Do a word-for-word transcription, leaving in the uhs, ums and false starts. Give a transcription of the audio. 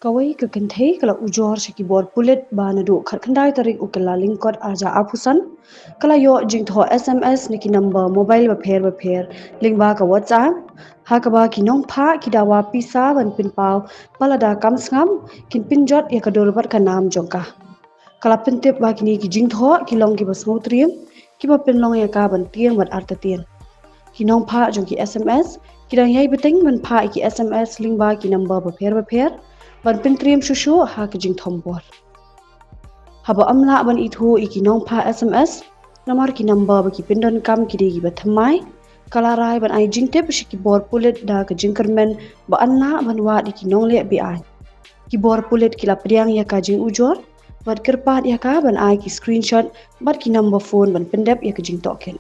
Kawei ka kynthei ka la ujor sha ki bor pulit ba naduh khatkhyndai tarik u Kyllalyngkot arhajar arphew san, ka la ïoh jingthoh S M S na ki number mobile bapher bapher lyngba ka WhatsApp, ha kaba ki nongphah ki dawa pisa ban pynpaw ba lada kam sngap kin pynjot ïa ka dur bad ka nam jong ka. Ka la pyntip ba kine ki jingthoh ki long kiba sngewtriem, kiba pynlong ïa ka ban tieng bad artatien. Ki nongphah jong ki S M S ki dang ïai bteng ban phah ïa ki S M S lyngba ki number bapher bapher ban pyntriem shuh shuh ha ka jingthombor. Haba ym lah ban ithuh ïa ki nongphah S M S namar ki number ba ki pyndonkam ki dei kiba thymmai, ka la rai ban ai jingtip sha ki bor pulit da ka jingkyrmen ba yn lah ban wad ïa ki nongleh be-aiñ. Ki bor pulit ki la pdiang ïa ka jingujor bad kyrpad ïa ka ban ai ki screenshot bad ki number phone ban pyndep ïa ka jingtohkit.